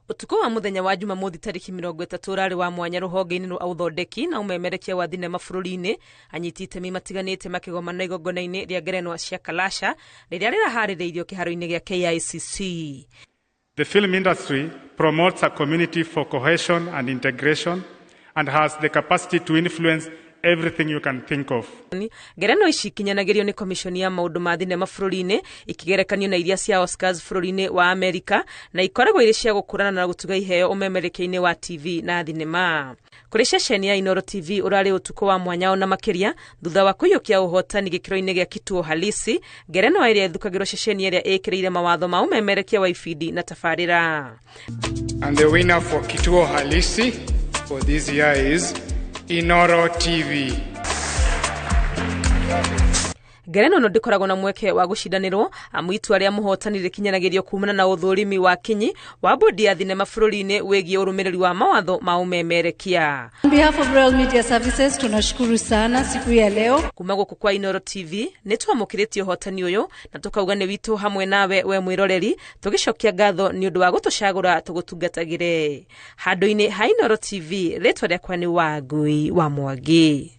Ũtukũ wa mũthenya wa Jumamothi tarĩki 30 ũrarĩ wa mwanya rũhonge-inĩ rwa ũthondeki na ũmemerekia wa thinema bũrũri-inĩ, anyiti itemi matiganĩte makĩgomana igongona-inĩ rĩa ngerenwa cia Kalasha rĩrĩa rĩraharĩrĩirio kĩharo-inĩ gĩa KICC. The film industry promotes a community for cohesion and integration and has the capacity to influence everything you can think of. Ngerenwa ici ikinyanagĩrio nĩ komiconi ya maũndũ ma thinema bũrũri-inĩ, ikigerekanio na iria cia Oscars bũrũri-inĩ wa Amerika, na ikoragwo irĩ cia gũkũrana na gũtuga iheo ũmemerekia-inĩ wa TV na thinema. Kũrĩ ceceni ya Inooro TV ũrarĩ ũtukũ wa mwanya ona makĩria thutha wa kũiyũkia ũhotani gĩkĩro-inĩ gĩa Kituo Halisi, ngerenwa ĩrĩa ĩthukagĩrwo ceceni ĩrĩa ĩkĩrĩire mawatho ma ũmemerekia wa ibindi na tabarĩra. And the winner for Kituo Halisi for this year is Inooro TV. Ngerenwa ĩno ndĩkoragwo na mweke wa gũcindanĩrwo, amu itua rĩa mũhotani rĩkinyanagĩrio kumana na ũthũrimi wa kinyi wa bodi ya thinema bũrũri-inĩ wĩgiĩ ũrũmĩrĩri wa mawatho ma ũmemerekia. On behalf of Royal Media Services, tunashukuru sana siku ya leo. Kuma gũkũ kwa Inooro TV nĩ twamũkĩrĩtie ũhotani ũyũ na tũkauga nĩ witũ hamwe nawe we mwĩroreri, tũgĩcokia ngatho nĩ ũndũ wa gũtũcagũra tũgũtungatagĩre. Handũ-inĩ ha Inooro TV, rĩtwa rĩakwa nĩ Wangui wa Mwangi.